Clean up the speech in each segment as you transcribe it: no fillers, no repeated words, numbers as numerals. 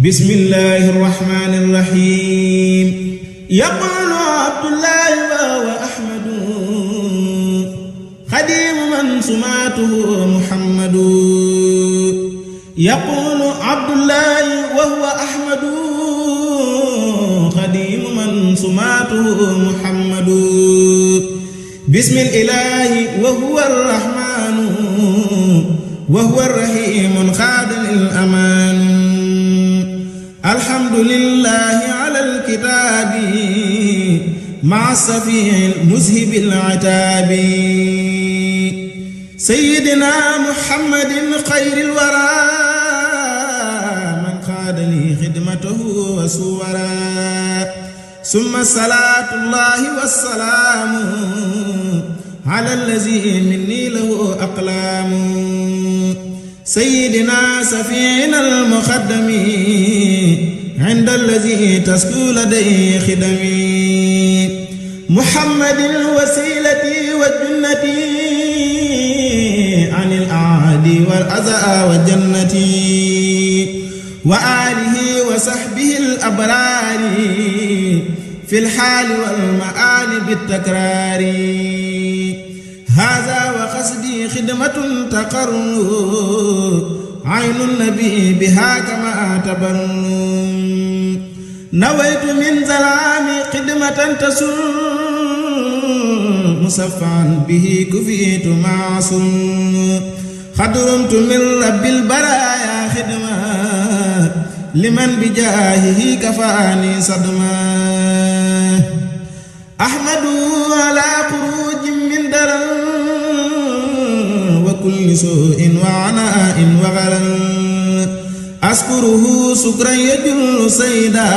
بسم الله الرحمن الرحيم يقول عبد الله وهو أحمد خديم من سماته محمد يقول عبد الله وهو أحمد خديم من سماته محمد بسم الإله وهو الرحمن وهو الرحيم خاد الأمان الحمد لله على الكتاب مع الصفيع المذهب العتاب سيدنا محمد خير الورى من خاد لي خدمته وسورا ثم صلاة الله والسلام على الذي مني له أقلام سيدنا سفينا المخدم عند الذي تسكو لديه خدمي محمد الوسيلة والجنة عن الأعادي والأذى والجنة وآله وصحبه الأبرار في الحال والمآل بالتكرار هذا وقصدي خدمة تقر عين النبي بها كما تبر نويت من ظلام خدمة تسر مصفعا به كفيت معصر خدرمت من رب البرايا خدمة لمن بجاهه كفاني صدما أحمد على خروج من درر وكل سوء وعناء وغرر أذكره سكرا يجر صيدا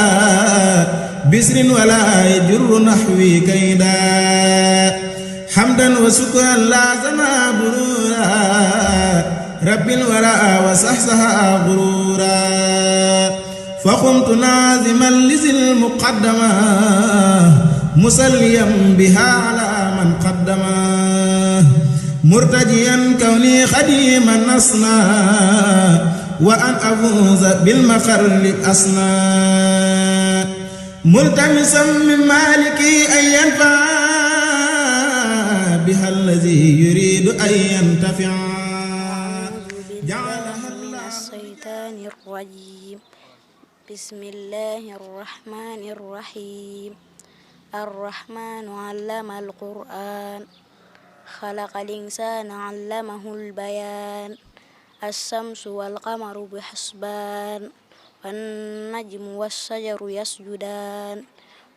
بسر ولا يجر نحوي كيدا حمدا وسكرا لازم برورا رب الورى وصحصها غرورا فقمت نازما لذي المقدمة مسليا بها على من قدما مرتجيا كوني خديما أصنع وأن أفوز بالمخر الأصنع ملتمسا من مالكي أن ينفع بها الذي يريد أن ينتفع جعلها الله الشيطان الرجيم بسم الله الرحمن الرحيم الرحمن علم القرآن خلق الإنسان علمه البيان الشمس والقمر بحسبان والنجم والشجر يسجدان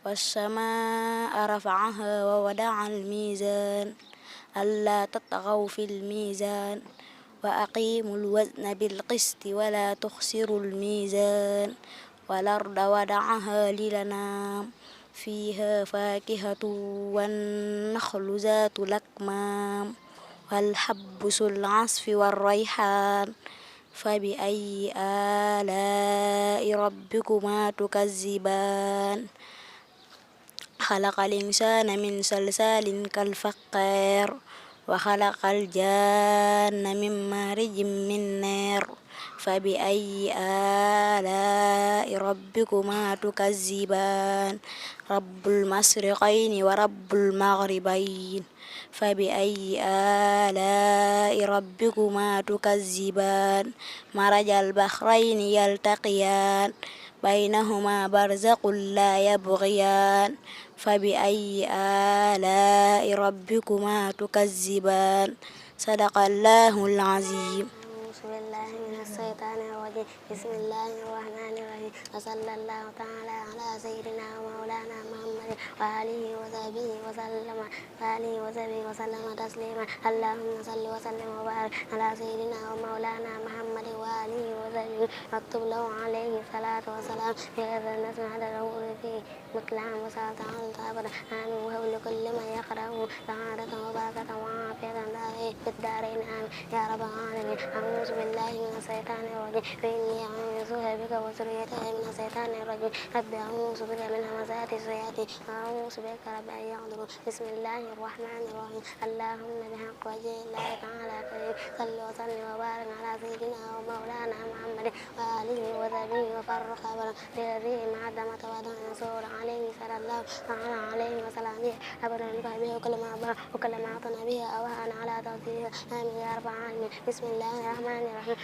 والسماء رفعها ووضع الميزان ألا تطغوا في الميزان وأقيموا الوزن بالقسط ولا تخسروا الميزان والأرض وضعها للأنام فيها فاكهة والنخل ذات الأكمام والحب ذو العصف والريحان فبأي آلاء ربكما تكذبان خلق الإنسان من صلصال كالفخار وخلق الجان من مارج من نار فبأي آلاء ربكما تكذبان رب المشرقين ورب المغربين فبأي آلاء ربكما تكذبان مرج البحرين يلتقيان بينهما برزق لا يبغيان فبأي آلاء ربكما تكذبان صدق الله العظيم. بسم الله من الشيطان الرجيم بسم الله الرحمن الرحيم وصلى الله تعالى على سيدنا ومولانا محمد وآله وصحبه وسلم تسليما اللهم صل وسلم وبارك على سيدنا ومولانا محمد وآله وصحبه واكتب له عليه الصلاة والسلام بهذا النسم على الرؤوس فيه مطلعا وساعة الطابر آمين وهو لكل من يقرأه سعادة وبركة وعافية في الدارين آمين يا رب العالمين أعوذ بالله من الشيطان الرجيم فإني أعوذ أنسوها بك وذريتها من الشيطان الرجيم رب أعوذ بك من همزات الشياطين وأعوذ بك رب أن يحضرون بسم الله الرحمن الرحيم اللهم بحق وجه الله تعالى صل وسلم وبارك على سيدنا ومولانا محمد وآله وصحبه وفرق بهذه معدمة وتنصر عليه صلى الله عليه وسلم أبدا به وكل ما أعطنا به أوهان على توصيله آمين يا رب العالمين بسم الله الرحمن الرحيم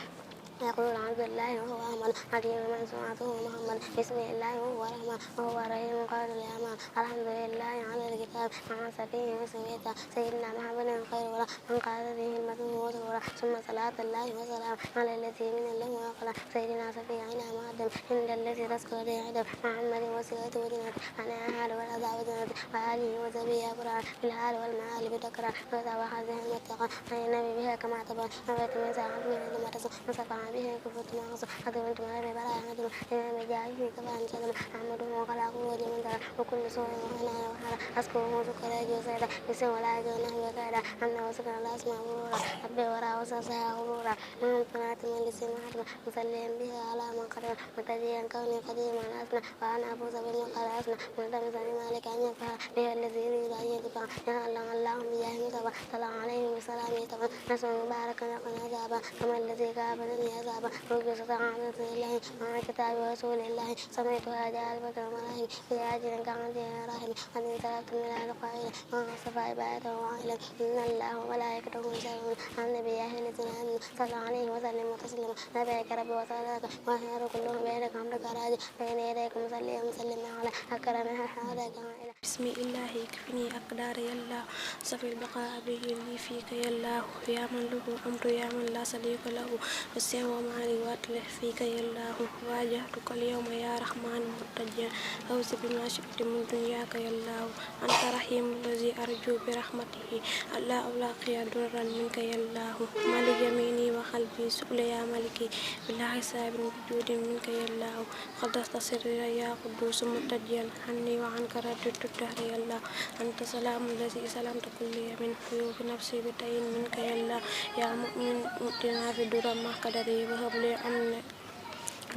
يقول عبد الله وهو أحمد عديم من سمعته محمد بسم الله وهو رحمن وهو رحيم قال الأمان الحمد لله على الكتاب مع سفيه وسميته سيدنا محمد خير ولا من قال به المتن وسرورا ثم صلاة الله وسلام على الذي من الله وقال سيدنا سفيه عنا مقدم عند الذي رزق له عدم محمد وسيلة ودنة أنا أهل والأذى ودنة وآله وزبيه أبرار بالحال والمعال بتكرار وتوحده المتقى فإن بها كما تبع نبات من ساعة من عندما تصف مصطفى به كفرت معصى أدمت ما ربي بلا أحد إمام جاهه كفان سلم أحمده وخلقه ولمن ترى وكل سوء وهنا وحالا أسكره سكر جوسيدا بسم ولا جونه وكادا أنه سكر الله اسمه غرورا ربي ورا وسسها غرورا من قناة من لسن محرم مسلم بها على من قدم متديا كوني قديما أسنى وأنا أفوز بالمقال أسنى ملتمسا لمالك أن ينفع به الذي يريد أن يدفع يعلم اللهم بجاه متبع صلى عليه وسلم يتبع نسمع مباركا لقنا عذابا كما الذي كابدني عذابا رجل سطعنا الله مع كتاب رسول الله سمعتها جالبة الملاهي في عاجل كعندها راهب قد انسلكت من هذا قائلا ما صفى عباده وعائلا إن الله وملائكته يصلون على النبي أهل الزمان صلى عليه وسلم وتسلم نبيك ربي وصلاك وخير كلهم بيدك عمرك راجع بين يديك مصلي ومسلم على أكرمها حالك عائلا بسم الله يكفني أقداري الله صفي البقاء به لي فيك يا الله يا من له أمر يا من لا صديق له والسير ومعاني واتله فيك يا الله واجهتك اليوم يا رحمن مرتجيا أوصي بما شئت من دنياك يا الله أنت رحيم الذي أرجو برحمته ألا ألاقي ضرا منك يا الله مالك يميني وقلبي سؤل يا ملكي بلا حساب بجود منك يا الله قدست سري يا قدوس مرتجيا عني وعنك رددت الدهر يا الله أنت سلام الذي سلمت كل من حيوب نفسي بتين منك يا الله يا مؤمن ائتنا في درا ما قدري وهب لي أمن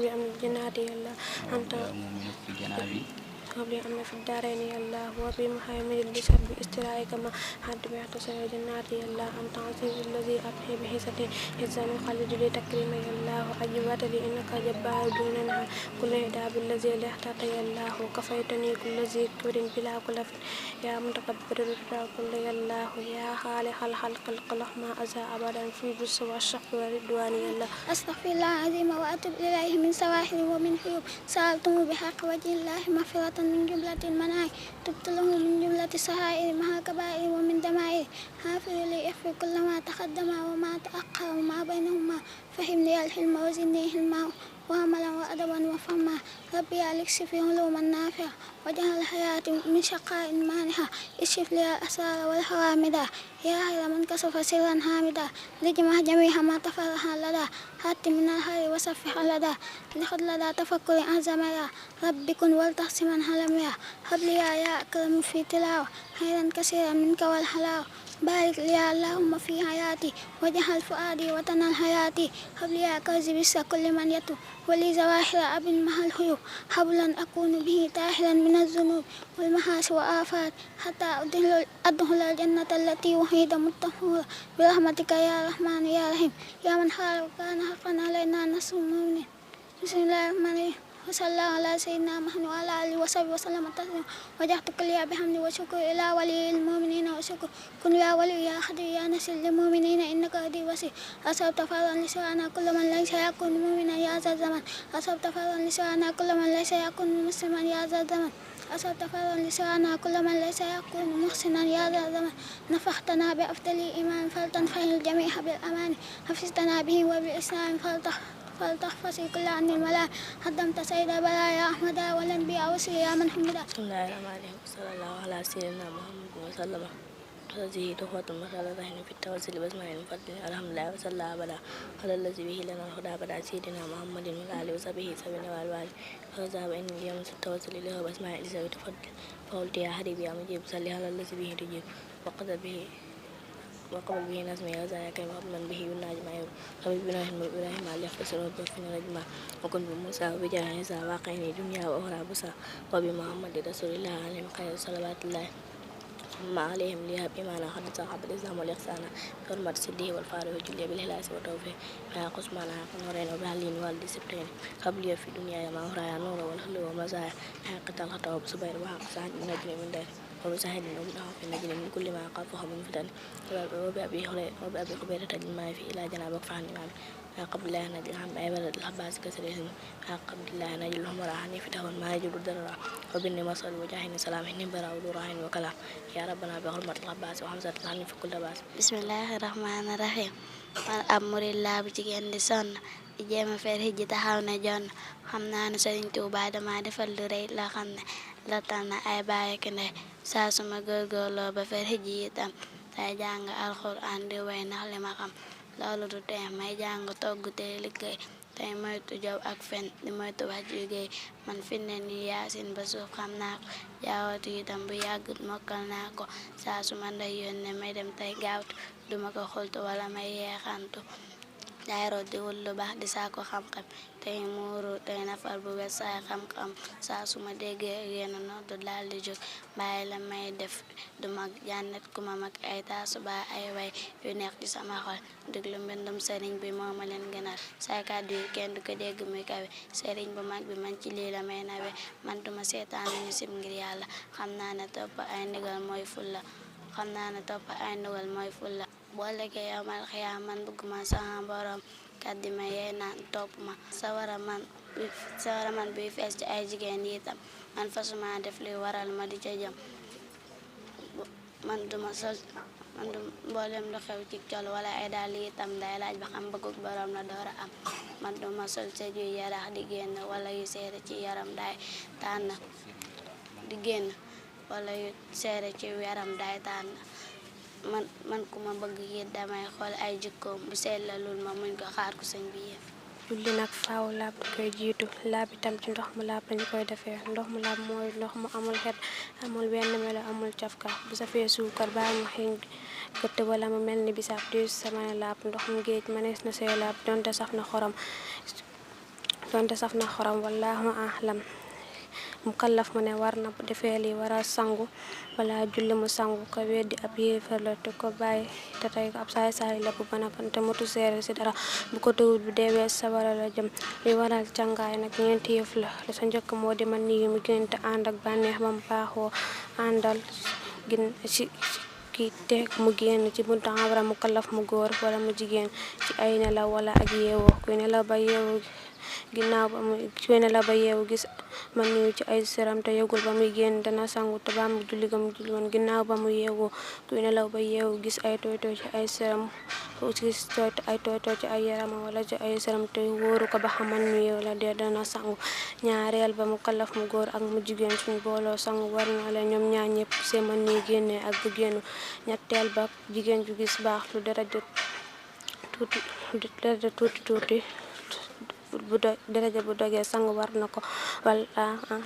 الجنات يا الله أنت هب لي أمن في الدارين يا الله وبمحامد اللسان باسترائك ما حد بيعتصر الجنات يا الله أنت عزيز الذي أبهي بحسدي حزام خالد لي تكريم يا الله أجبت لي إنك جبار دوننا كل هداب الذي لحتت يا الله كفيتني كل ذي كبر بلا كلف يا متكبر كل يا الله يا خالق الخلق القلق ما أزا أبدا في بس والشق والردوان يا الله أستغفر الله العظيم وأتوب إليه من سواحل ومن حيوب سألته بحق وجه الله مغفرة من جملة المناعي تبت له من جملة السرائر مع كبائر ومن دمائر حافظ لي اغفر كل ما تقدم وما تأخر وما بينهما فهم لي الحلم وزدني حلما وعملا وأدبا وفهما ربي ألكس في علوم النافع وجعل الحياة من شقاء مانحة اكشف لي الأسرار والحوامدا يا خير من كشف سرا حامدا لجمع جميع ما تفرح لدى حتى من الخير وصفح لدى لخذ لدى تفكر أعظم يا رب كن ولتحسن من حلم يا هب لي يا أكرم في تلاوة خيرا كثيرا منك والحلاوة بارك لي اللهم في حياتي وجعل فؤادي وطن الحياة هب لي كوز بس كل من يتوب ولي زواحر أب مع الخيوب حبلا أكون به تاهلا من الذنوب والمحاس وآفات حتى أدخل الجنة التي وحيد متطهورة برحمتك يا رحمن يا رحيم يا من خالق كان حقا علينا نصر المؤمنين بسم الله الرحمن الرحيم وصلى الله على سيدنا محمد وعلى آله وصحبه وسلم تسليما وجهت كلي بحمد وشكر إلى ولي المؤمنين وشكر كن يا ولي يا خدي يا نسل للمؤمنين إنك هدي وسيء أصبت فرضا لسوانا كل من ليس يكون مؤمنا يا ذا الزمن أصبت فرضا لسوانا كل من ليس يكون مسلما يا ذا الزمن أصبت فرضا لسوانا كل من ليس يكون محسنا يا ذا الزمن نفختنا بأفضل إيمان فلتنفع الجميع بالأمان حفظتنا به وبالإسلام فلتحفظ كل عن الملا قدمت سيد بلايا أحمد والأنبياء وسلي يا من حمدا بسم الله الرحمن الرحيم وصلى الله على سيدنا محمد وسلم هذه تحفة مسألة في التوسل باسماء الفضل الحمد لله وصلى أبدا على الذي به لنا الهدى بدا سيدنا محمد وعلى آله وصحبه سبيل والوالي فذهب إن اليوم التوسل له باسماء لسوي تفضل فقلت يا حبيبي يا مجيب صلي على الذي به تجيب وقد به وقبل به نسمي غزايا كما من به يناج ما يروم قبل بإبراهيم على يختصر وبفن رجما وكن بموسى وبجاه عيسى واقعين دنيا وأخرى بسا وبمحمد رسول الله عليه خير صلوات الله ثم عليهم ليهب إيمانا قد صاحب الإسلام والإحسان بحرمة سده والفارق والجلية بالهلاس والتوفيق فيا قسمان حق نورين وبهلين والدي سبتين قبل في دنيا ما أخرى نور والخل ومزايا حق الخطأ وبصبير وحق سعد من أجل من دار ومساهد ومنه في النجل من كل ما قافه من فتن وبأبي قبيلة الماء في إلى جناب وقفان الإمام قبل الله نجل هم أي بلد الحباس كسرهم قبل الله نجل هم راحني فتح ما يجل الدرع وبني مصر وجاهني سلام حين برا ودوراهن وكلام يا ربنا بحرمة الحباس وحمزة الحني في كل باس بسم الله الرحمن الرحيم man ab murid laa bu jigéen di sonn di jéema fer hijji taxaw ne jonn xam naa ne Sëriñ Tuubaa dama defal lu rëy la xam ne la tal na ay bàyyi ki ndey saa suma góorgóorloo ba fer hijji itam tey jàng alxuraan di way ndax li ma xam loolu du tee may jàng togg tey liggéey tey moytu jow ak fen di moytu wax jógee man fi ne nii yaasin ba suuf xam naa ko jaawatu itam bu yàggut mokkal naa ko saa su ma ndey yónnee may dem tey gaawtu duma ko xultu wala may yeexantu day root di wut lu baax di saako xam-xam tey muuru tey nafar bu wet saay xam-xam saa su ma déggee yenn noddu daal di jóg bàyyi la may def du mag jànnet ku ma mag ay taasu ba ay way yu neex ci sama xol déglu mbindum sëriñ bi moo ma leen gënal say kàddu yi kenn du ko dégg muy kawe sëriñ bu mag bi man ci lii la may nawe man duma seetaan nañu sib ngir yàlla xam naa ne topp ay ndigal mooy fulla xam naa ne topp ay ndigal mooy fulla boo léegi yawmal xiyaam man bëgguma sama borom kàddi ma yee naan topp ma sawara man buy fees ci ay jigéen yi itam man fasuma def li waral ma di ca jëm man du mboolem lu xew ci col wala ay daal yi itam day laaj ba xam bëggug borom la door a am man duma sol sa juy yaraax di génn wala yu seere ci yaram day tànn di génn wala yu seere ci yaram day tànn man ku ma bëgg yi damay xool ay jikkoom bu sellalul ma muñ ko xaar ku sëñ bi yëpp julli nag faaw laab da koy jiitu laab itam ci ndox mu laab lañu koy defee ndox mu laab mooy ndox mu amul xet amul benn melo amul cafka bu safee suukar baa mu xeeñ gëtt wala mu mel ni bisaab di sama laab ndox mu géej mënees na see laab donte saf na xorom wallaahu a'lam mu kallaf mu ne war na bu defee li war a sangu wala julli mu sangu ko weddi ab yéefar la te ko bàyyi te tey ko ab saay-saay la bu bana te mutu seere si dara bu ko tëwut bu deewee sawara la jëm li waral càngaay nag ñeenti yëf la sa njëkk moo di man nii mu génte ànd ak bànneex ba mu baaxoo àndal gin ci ki te mu génn ci buntu awra mu kallaf mu góor wala mu jigéen ci ay nelaw wala ak yeewoo kuy nelaw ba yeewu gis man niw ci ay seram te yëgul ba muy génn dana sangu te ba mu julli ga mu julli woon ginnaaw ba mu yeewoo kuy nelaw ba yeewu gis ay tooy ci ay seram ay tooy ci ay yaram wala ci ay seram te wóoru ko ba xam man niw la dee dana sangu ñaareel ba mu kallaf mu góor ak mu jigéen suñ booloo sangu war na leen ñoom ñaar ñëpp see man niw génnee ak bu génnu ñetteel ba jigéen ju gis baax lu daraja tuuti daraja bu dogee sangu war na ko wala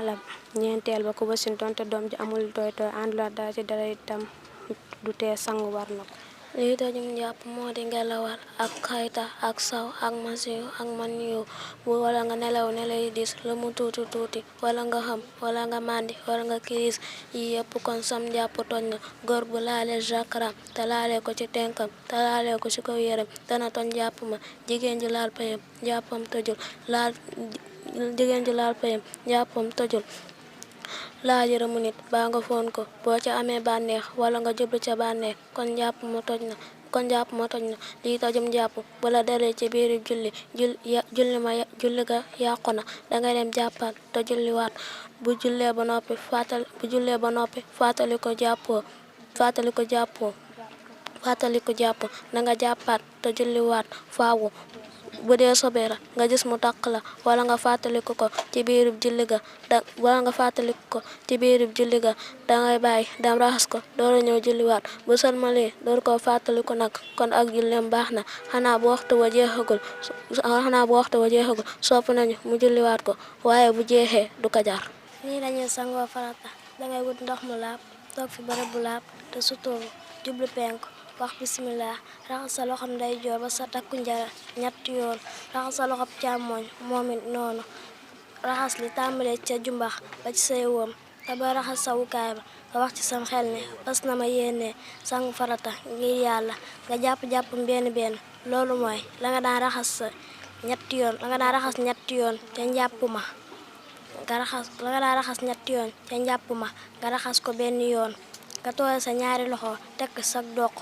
alam ñeenteel ba ku basin donte doom ji amul tooy àndula dara ci dara itam du tee sangu war na ko lii tojum njàpp moo di ngelawal ak xayta ak saw ak masiw ak maniw bu wala nga nelaw yi dis lu mu tuuti wala nga xam wala nga màndi wala nga kiris yi yëpp kon sam njàpp toj na góor bu laale jakaram te laale ko ci tenkam te laale ko ci kaw yërëm dana toj njàpp ma jigéen ji laal payam njàppam tojul laa yërëmu nit baa nga foon ko boo ca amee bànneex wala nga jublu ca bànneex kon njàpp ma toj na lii tojum njàpp bu la dalee ci biiru julli ga yàqu na dangay dem jàppaat te julliwaat bu jullee ba noppi fàttali ko jàpp na nga jàppaat te julliwaat faawu bu dee sobee la nga gis mu takk la wala nga fàttaliku ko ci biirub julli ga dangay bàyyi dem raxas ko doora ñëw julliwaat bu sëlmalee door ko fàttaliku nag kon ak julleem baax na xanaa bu waxtu wa jeexagul sopp nañu mu julliwaat ko waaye bu jeexee du ko jar. nii lañuy sangoo farata dangay wut ndox mu laab toog fi barab bu laab te suturu jublu penku wax bismillah raxas sa loxob ndeyjoor ba sa takku njara ñetti yoon raxas sa loxob càmmooñ moom it noonu raxas li tàmbalee ca jumbax ba ci say woom te ba raxas sawukaay ba nga wax ci sam xel ne fas na ma yéene sangu farata ngir yàlla nga jàpp benn benn loolu mooy la nga daan raxas ñetti yoon te njàpp ma nga raxas ko benn yoon nga tooyal sa ñaari loxo teg sa doq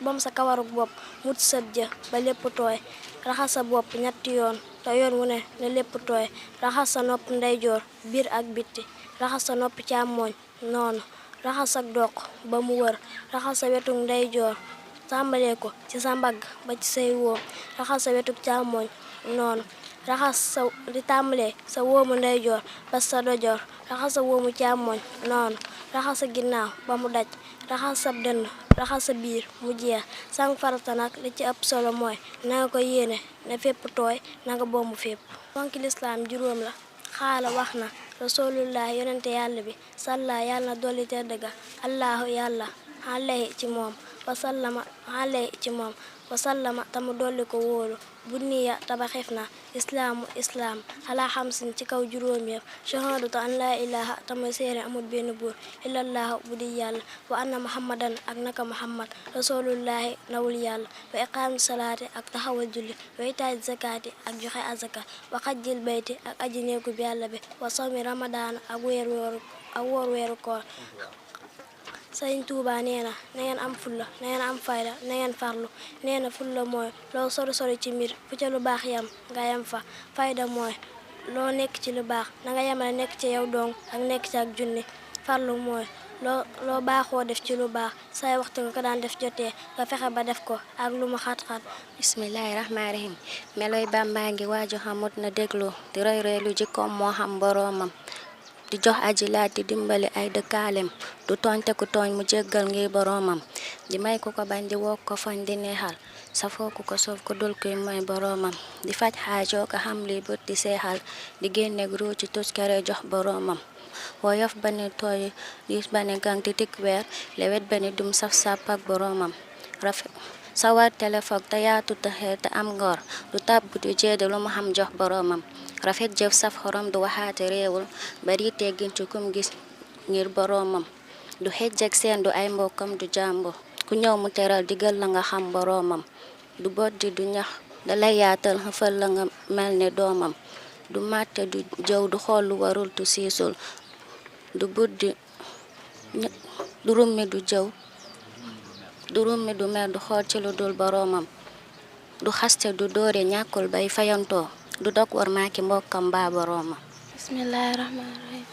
bom sa kawarug bopp mut sëb jë ba lépp tooy raxas sa bopp ñetti yoon te yoon wu ne lépp tooy raxas sa nopp ndeyjoor biir ak bitti raxas sa nopp càmmooñ noonu raxas sa doq ba mu wër raxas sa wetu ndeyjoor tàmbalee ko ci sa mbagg ba ci say woom raxas sa wetu càmmooñ noonu raxas sa li tàmbalee sa wóomu ndeyjoor ba sa dojoor raxas sa wóomu càmmooñ noonu raxas sa ginnaaw ba mu daj raxas sa dënn raxas sa biir mu jeex sang farata nag li ci ëpp solo mooy na nga ko yéene na fépp tooy na nga bombu fépp fonki lislaam juróom la xaala wax na rasulullah yonente yàlla bi salla yàlla na dolli tedd ga allahu yàlla alayhi ci moom wasallama tamu dolli ko wóolu bu niya tabaxef na islaam xalaa xamsin ci kaw juróom yëpp shahadatu an laa ilaha tamu seere amul benn buur illallahu bu di yàlla wa anna muhammadan ak naka muhammad rasulullahi nawul yàlla wa iqaami salaati ak taxawal julli wa itaay zakaati ak joxe azaka wa xajjil bayti ak aji néegu bi yàlla bi wa sawmi ramadaana ak woor weeru koor Sëriñ Tuuba nee na ngeen am fulla na ngeen am fayda na ngeen farlu nee na fulla mooy loo sori ci mbir fu ca lu baax yam nga yam fa fayda mooy loo nekk ci lu baax na nga yemale nekk ci yow dong ak nekk ci ak junni farlu mooy loo baaxoo def ci lu baax say waxtu nga ko daan def jotee nga fexe ba def ko ak lu mu xat-xat bismillahi rahmaani rahim meloy Bàmbaa ngi waaju xamut na déglu di roy lu jikkoom moo xam boroomam di jox aji laaj di dimbali ay dëkkaalem du tooñ te ku tooñ mu jéggal ngir boroomam di may ku ko bañ di wokk ko fañ di neexal safoo ku ko soof ko dul kuy mooy boroomam di faj xaajoo ko xam li bët di seexal di génne ruu ci tuskare jox boroomam woyof ba ni tooy diis ba ni gang di tik weer lewet ba ni dum saf sàpp ak boroomam rafet sawar telefoog te yaatu taxee te am ngor du tàbb du jeede lu mu xam jox boroomam rafet jëf saf xorom du waxaate réewul bari teggin ci kum gis ngir boroomam du xejjeg seen du ay mbokkam du jàmbur ku ñëw mu teral digal la nga xam boroomam du boddi du ñax da lay yaatal xëfal la nga mel ne doomam du màtte du jëw du xool lu warul tu siisul du buddi du rummi du jëw du rummi du mer du xool ci lu dul boroomam du xaste du doore ñàkkul bay fayantoo du dog war maaki mbokkam mbaa boroomam bismillahi rahmaani rahim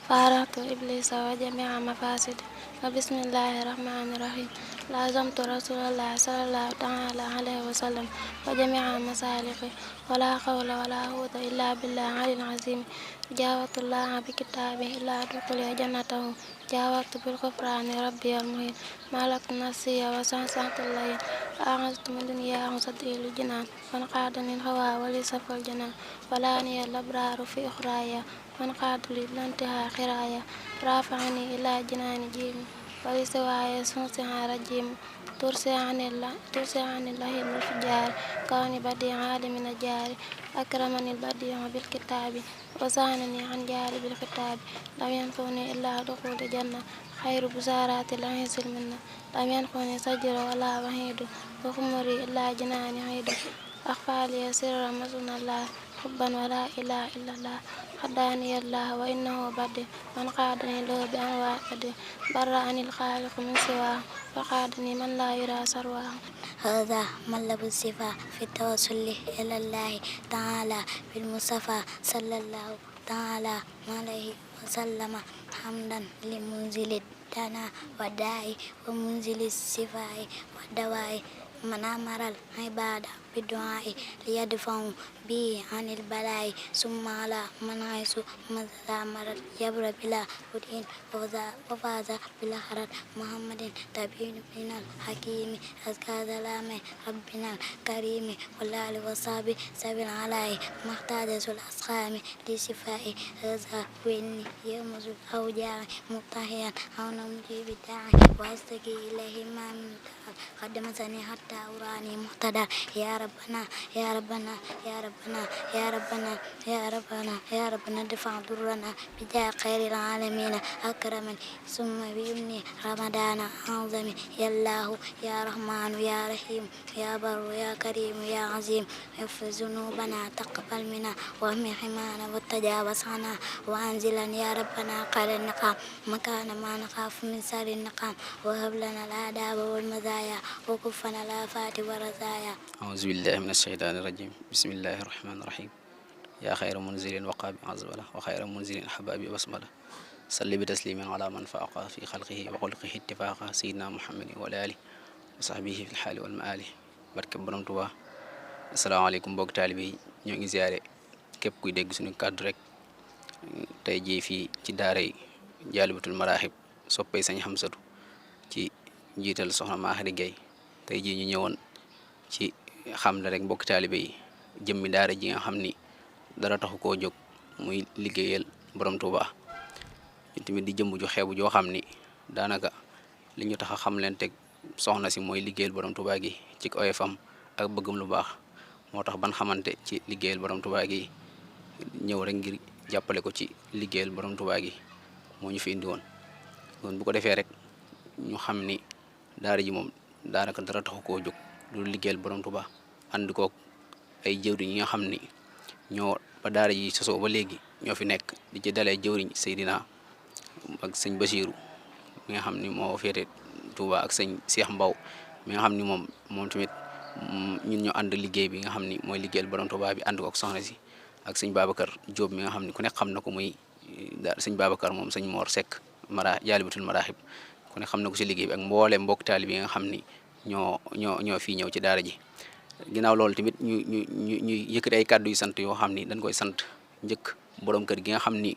faaratu iblisa wa jamia mafasid wa bismillahi rahmaani rahim lazamtu rasulallah sallallahu taala alayhi wa sallam wa jamia masalixi wala xawla wala quwwata illa billah alil azim jaawatullah bi kitaabi illa duxuli jannatahu jaawatu bil xufraani rabbi al muhin malaktu nafsiya wa sansatullahi axastu min dunya axusatilu jinaan man qaadanin hawa wali safal janaan walaaniya labraaru fi uxraaya man qaaduli lantiha xiraaya rafaani ila jinaani jiimi wali siwaaya sunsiha rajiim tursi anillahi mulfijaari kawni badi aadamina jaari akramani badiu bil kitaabi wasaanani an jaari bil xitaabi lam yanfuni illa duxuli janna xayru busaaraati la hisil minna lam yanfuni sajira wala wahidu wa xumuri illa jinaani haydu axfaaliya sirra masunallah xubban wala ilaha illallah xaddaani yallah wa innahu badi man qaadani loo bi anwaa badi barra anil xaaliqu min siwaa wa qaadani man laa yura sarwaa هذا مطلب الصفا في التوسل إلى الله تعالى بالمصطفى صلى الله تعالى عليه وسلم حمدا لمنزل الدنا والداء ومنزل الشفاء والدواء من أمر العباد بالدعاء ليدفعوا به عن البلاء ثم على من حيث ماذا مرت جبر بلا ودين وفاز بالآخرة محمد تبين من الحكيم أزكى سلام ربنا الكريم والآل وصحبه سبيل العلاء محتاج الأسقام لشفاء هذا وإني يمز الأوجاع مبتهيا أو مجيب الداعي وأستكي إليه ما من قدمتني حتى أراني مهتدى يا ربنا يا ربنا يا ربنا يا ربنا يا ربنا يا ربنا ادفع ضرنا بجاه خير العالمين أكرمن ثم بيمني رمضان أعظم يا الله يا رحمن يا رحيم يا بر يا كريم يا عظيم اغفر ذنوبنا تقبل منا واحمي حمانا وتجاوز عنا وأنزلا يا ربنا قال النقام مكان ما نخاف من سار النقام وهب لنا الآداب والمزايا وكفنا الآفات والرزايا. أعوذ بالله من الشيطان الرجيم بسم الله الرحمن الرحيم يا خير منزل وقاب عزبله وخير منزل أحباب بسمله صل بتسليم على من فاق في خلقه وخلقه اتفاقا سيدنا محمد وعلى آله وصحبه في الحال والمآل barke borom Tuubaa. asalaamaaleykum mbokk taalibe yi ñoo ngi ziare képp kuy dégg suñu kàddu rek tey jii fii ci daara yi Jaalibatul Maraaxib soppay Sëñ Xamsatu ci njiital soxna Maaxari Gay tey jii ñu ñëwoon ci xam ne rek mbokk taalibe yi jëmmi daara ji nga xam ni dara taxu koo jóg muy liggéeyal borom Tuubaa ñu tamit di jëmb ju xeebu joo xam ni daanaka li ñu tax a xam leen teg soxna si mooy liggéeyal borom Tuubaa gi ci oyofam ak bëggam lu baax moo tax ban xamante ci liggéeyal borom Tuubaa gi ñëw rek ngir jàppale ko ci liggéeyal borom Tuubaa gi moo ñu fi indi woon kon bu ko defee rek ñu xam ni daara ji moom daanaka dara taxu koo jóg loolu liggéeyal borom Tuubaa ànd kook ay jëwriñ yi nga xam ni ñoo ba daara ji sosoo ba léegi ñoo fi nekk di ci dalee jëwriñ Seydina ak sëñ Basiiru mi nga xam ni moo féete Touba ak sëñ Cheikh Mbaw mi nga xam ni moom tamit ñun ñu ànd liggéey bi nga xam ni mooy liggéeyal borom Touba bi ànd ko ak soxna si ak sëñ Babacar Diop mi nga xam ni ku nekk xam na ko muy sëñ Babacar moom sëñ Mor Seck Jaalibatul Maraaxib ku nekk xam na ko si liggéey bi ak mboolem mbokk taalibe yi nga xam ni ñoo fii ñëw ci daara ji. ginnaaw loolu tamit ñu yëkkati ay kàddu yu sant yoo xam ni dañ koy sant njëkk borom kër gi nga xam ni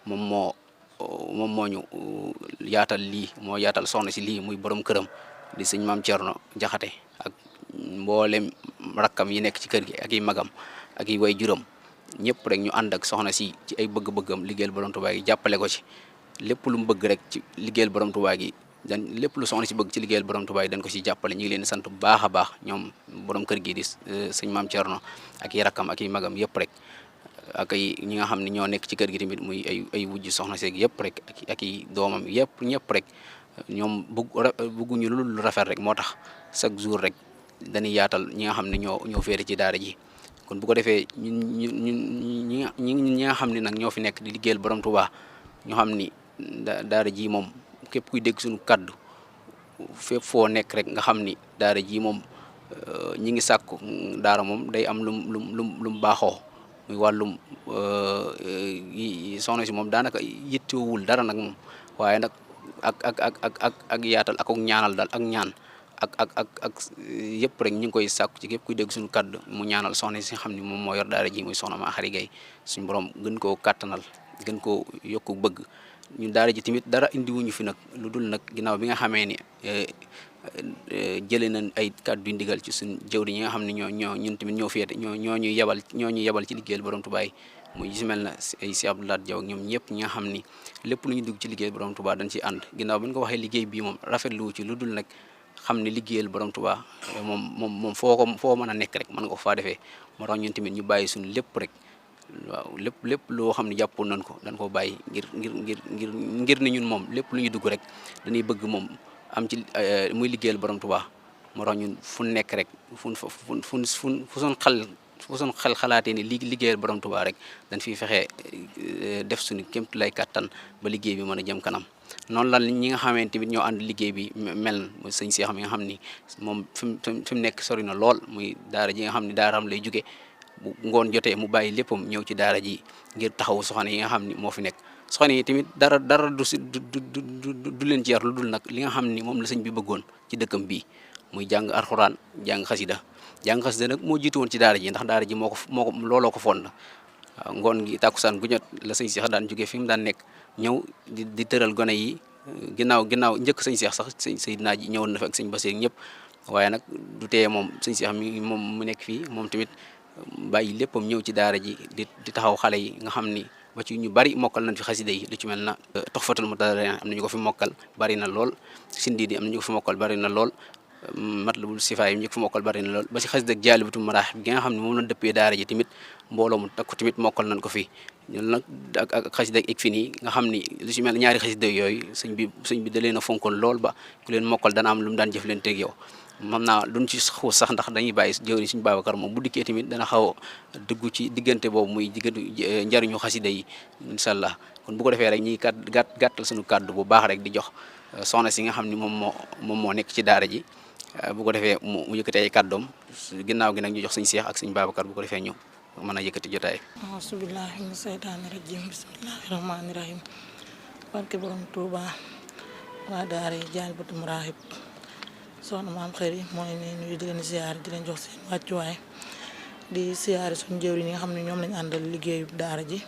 moom moo ñu yaatal lii moo yaatal soxna si lii muy borom këram di sëñ Maam Cerno Jaxate ak mboolem rakkam yi nekk ci kër gi ak i magam ak i way juróom ñëpp rek ñu ànd ak soxna si ci ay bëgg-bëggam liggéeyal borom Tuubaa gi jàppale ko ci lépp lu mu bëgg rek ci liggéeyal borom Tuubaa gi lépp lu soxna si bëgg ci liggéeyal borom Tuubaa yi dañ ko si jàppale ñu ngi leen di sant bu baax a baax ñoom borom kër gi di sëñ Maam Cerno ak i rakkam ak i magam yëpp rek ak ay ñi nga xam ne ñoo nekk ci kër gi tamit muy ay wujj soxna seeg yëpp rek ak i doomam yëpp ñëpp rek ñoom bëgguñu lu rafet rek moo tax chaque jour rek dañuy yaatal ñi nga xam ne ñoo féete ci daara ji kon bu ko defee ñun ñi nga xam ne nag ñoo fi nekk di liggéeyal borom Tuubaa ñoo xam ni daara ji moom képp kuy dégg suñu kaddu fépp foo nekk rek nga xam ni daara ji moom ñi ngi sàkku daara moom day am lum baaxoo muy wàllum soxna si moom daanaka yittewul dara nag moom waaye nag ak yaatal ak ñaanal daal ak ñaan ak yëpp rek ñu ngi koy sàkku ci képp kuy dégg suñu kaddu mu ñaanal soxna si xam ni moom moo yor daara ji muy soxna Maaxari Gay suñu borom gën koo kàttanal gën koo yokku bëgg ñu daara ji tamit dara indiwuñu fi nag lu dul nag ginnaaw bi nga xamee ni jëlee nañ ay kàddu ndigal ci suñ jëwriñ ñi nga xam ne ñun tamit ñoo féete ñoo ñuy yebal ci liggéeyal borom Tuubaa yi muy si mel na ay si Abdoulaye Diaw ak ñoom ñëpp ñi nga xam ni lépp lu ñu dugg ci liggéeyal borom Tuubaa dañ ci ànd ginnaaw bi ñu ko waxee liggéey bii moom rafetlu ci lu dul nag xam ne liggéeyal borom Tuubaa moom foo mën a nekk rek mën nga ko faa defee moo tax ñun tamit ñu bàyyi suñu lépp rek waaw lépp loo xam ne jàppoon nañ ko dañ ko bàyyi ngir ni ñun moom lépp lu ñu dugg rek dañuy bëgg moom am ci muy liggéeyal borom Tuubaa moo tax ñun fu nekk rek fu suñ xel xalaatee ni liggéeyal borom Tuubaa rek dañ fiy fexe def suñu kémtu lay kàttan ba liggéey bi mën a jëm kanam noonu la ñi nga xamante tamit ñoo ànd liggéey bi mel mooy sëñ Seex mi nga xam ni moom fi mu nekk sori na lool muy daara ji nga xam ni daaraam lay jóge bu ngoon jotee mu bàyyi léppam ñëw ci daara ji ngir taxawu soxna yi nga xam ni moo fi nekk soxna yi tamit dara du leen ci yar lu dul nag li nga xam ni moom la sëñ bi bëggoon ci dëkkam bii muy jàng alxuraan jàng xasida jàng xasida nag moo jiitu woon ci daara ji ndax daara ji moo ko looloo ko fond waaw ngoon gi tàkkusaan gu jot la sëñ Cheikh daan jógee fi mu daan nekk ñëw di tëral gone yi ginnaaw njëkk sëñ Cheikh sax sëñ Seydina ji ñëwoon na fi ak sëñ Bassir ñëpp waaye nag du teye moom sëñ Cheikh mi moom mu nekk fii moom tamit bàyyi léppam ñëw ci daara ji di taxaw xale yi nga xam ni ba ci ñu bari mokkal nañ fi xasida yi lu ci mel na Tuhfatul Mutadarrin am nañu ko fi mokkal bari na lool Sindiidi am nañu ko fi mokkal bari na lool Matlabul Sifaay yi ñu ko fi mokkal bari na lool ba ci xasida ak Jaalibatul Maraaxib gi nga xam ne moom lañ dëppee daara ji tamit mbooloo mu takku tamit mokkal nañ ko fi ñun nag ak xasida ak Ikfini nga xam ni lu ci mel ñaari xasida yooyu sëñ bi da leen a fonkoon lool ba ku leen mokkal dana am lu mu daan jëflanteeg yow xam naa duñ ci xuus sax ndax dañuy bàyyi jëwri suñu Babacar moom bu dikkee tamit dana xaw a dugg ci diggante boobu muy diggante njariñu xasida yi incha allah kon bu ko defee rek ñuy gàttal suñu kàddu bu baax rek di jox soxna si nga xam ni moom moo nekk ci daara ji bu ko defee mu yëkkatee ay kàddoom ginnaaw gi nag ñu jox suñu Seex ak suñu Babacar bu ko defee ñu mën a yëkkati jotaay. asubillahi mina seytaani rajim bismillahi rahmaani rahim barke borom Tuuba waa daara Jaalibatul Maraaxib soxna maam xëri mooy ne nuyu di leen siyaare di leen jox seen wàccuwaay di siyaare suñu jëwriñ yi nga xam ne ñoom lañ àndal liggéeyu daara ji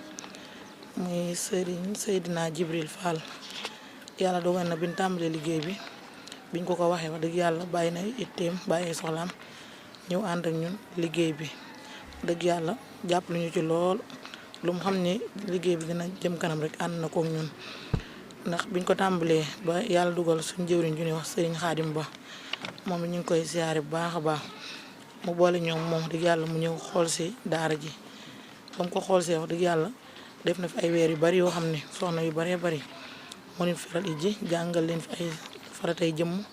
muy sëriñ Seydina Jibril Fall yàlla dogal na biñ tàmbalee liggéey bi biñ ko waxee wax dëgg yàlla bàyyi na itteem bàyyi soxlaam ñëw ànd ak ñun liggéey bi dëgg yàlla jàpp lu ñu ci lool lu mu xam ni liggéey bi dina jëm kanam rek ànd na kook ñun ndax biñ ko tàmbalee ba yàlla dugal suñu jëwriñ ju ñuy wax sëriñ Xaadim Ba moom ñu ngi koy siyaare bu baax a baax mu boole ñoom moom wax dëgg yàlla mu ñëw xool si daara ji ba mu ko xool see wax dëgg yàlla def na fi ay weer yu bari yoo xam ne soxna yu baree bari moo leen feral ji jàngal leen fi ay faratay jëmm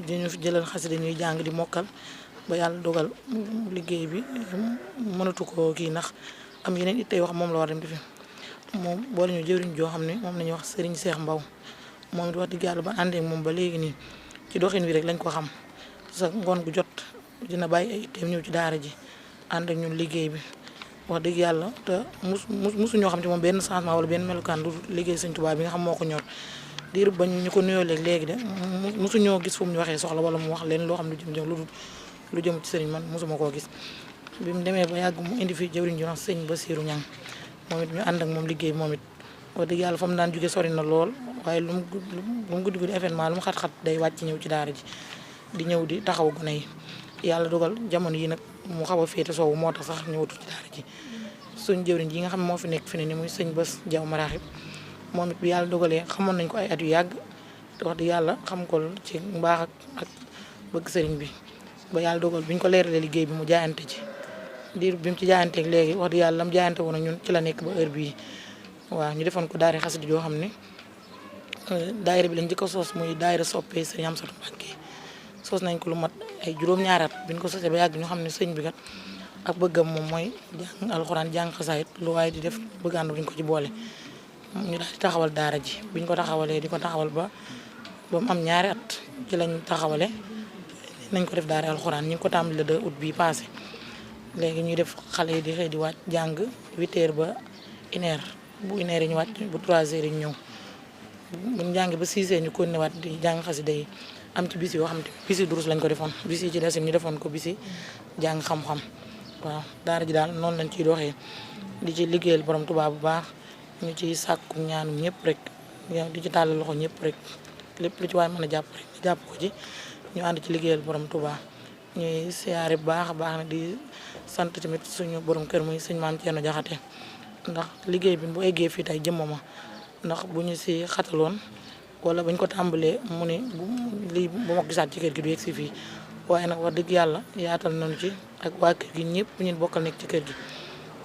diñu fi jëlal xasida ñuy jàng di mokkal ba yàlla dogal liggéey bi mënatu ko kii ndax am yeneen it tey wax moom la war dem defi moom boole ñu jëwriñ joo xam ne moom la ñuy wax Serigne Cheikh Mbaw moom it wax dëgg yàlla ba àndee moom ba léegi nii ci doxin wi rek lañ ko xam sa ngoon gu jot dina bàyyi ay itteem ñëw ci daara ji ànd ak ñun liggéey bi wax dëgg yàlla te musu ñoo xam ci moom benn changement wala benn melukaan du liggéey Sëñ Tuubaa bi nga xam moo ko ñor diir bañ ñu ko nuyoo léegi de musu ñoo gis fu mu ñu waxee soxla wala mu wax leen loo xam lu jëm ci sëriñ man mosuma koo gis bi mu demee ba yàgg mu indi fi jëwriñ ju wax sëñ Basiiru Ñang moom it ñu ànd ak moom liggéey moom it wax dëgg yàlla fa mu daan jóge sori na lool waaye lu mu guddi guddi événement lu mu xat-xat day wàcc ñëw ci daara ji di ñëw di taxaw gone yi yàlla dogal jamono yi nag mu xaw a féete soowu moo tax sax ñëwatu ci daara ji suñ jëwriñ yi nga xam moo fi nekk fi ne ni muy sëñ Bas Jaw Maraaxib moom it bi yàlla dogalee xamoon nañ ko ay at yu yàgg te wax dëgg yàlla xam ko ci mbaax ak bëgg sëriñ bi ba yàlla dogal bi ñu ko leeralee liggéey bi mu jaayante ci diir bi mu ci jaayanteeg léegi wax dëgg yàlla lam jaayante woon ak ñun ci la nekk ba heure bii waaw ñu defoon ko daara xasida joo xam ne daayira bi lañ njëkk a sos muy daayira soppee sëriñ Amsatu Mbàkke sos nañ ko lu mat ay juróom-ñaari at bi ñu ko sosee ba yàgg ñu xam ne sëñ bi kat ak bëggam moom mooy jàng alxuraan jàng xasaayit lu waaye di def bëgg ànd duñ ko ci boole ñu daal di taxawal daara ji biñ ko taxawalee di ko taxawal ba mu am ñaari at ci lañ taxawale nañ ko def daara alxuraan ñu ngi ko tàmbali le 2 août bii passé léegi ñuy def xale yi di xëy di wàcc jàng 8h ba 1h bu 1h yi ñu wàcc bu 3h yi ñu ñëw buñ jàng ba 6h ñu continué waat di jàng xasida yi am ci bis yoo xam te bis yi durus lañ ko defoon bis yi ci des ñu defoon ko bis yi jàng xam-xam waaw daara ji daal noonu lañ ciy doxee di ci liggéeyal borom Tuubaa bu baax ñu ciy sàkku ñaanu ñëpp rek di ci tàllal loxo ñëpp rek lépp lu ci waay mën a jàpp rek jàpp ko ci ñu ànd ci liggéeyal borom Tuubaa ñuy siyaare bu baax a baax na di sant tamit suñu borom kër muy sëñ Maam Ceerno Jaxate ndax liggéey bi bu eggee fii tey jëmmama ndax bu ñu si xataloon wala bañ ko tàmbalee mu ne lii bu ma ko gisaat ci kër gi du yegg si fii waaye nag wax dëgg yàlla yaatal nañu ci ak waa kër gi ñëpp ñun bokkal nekk ci kër gi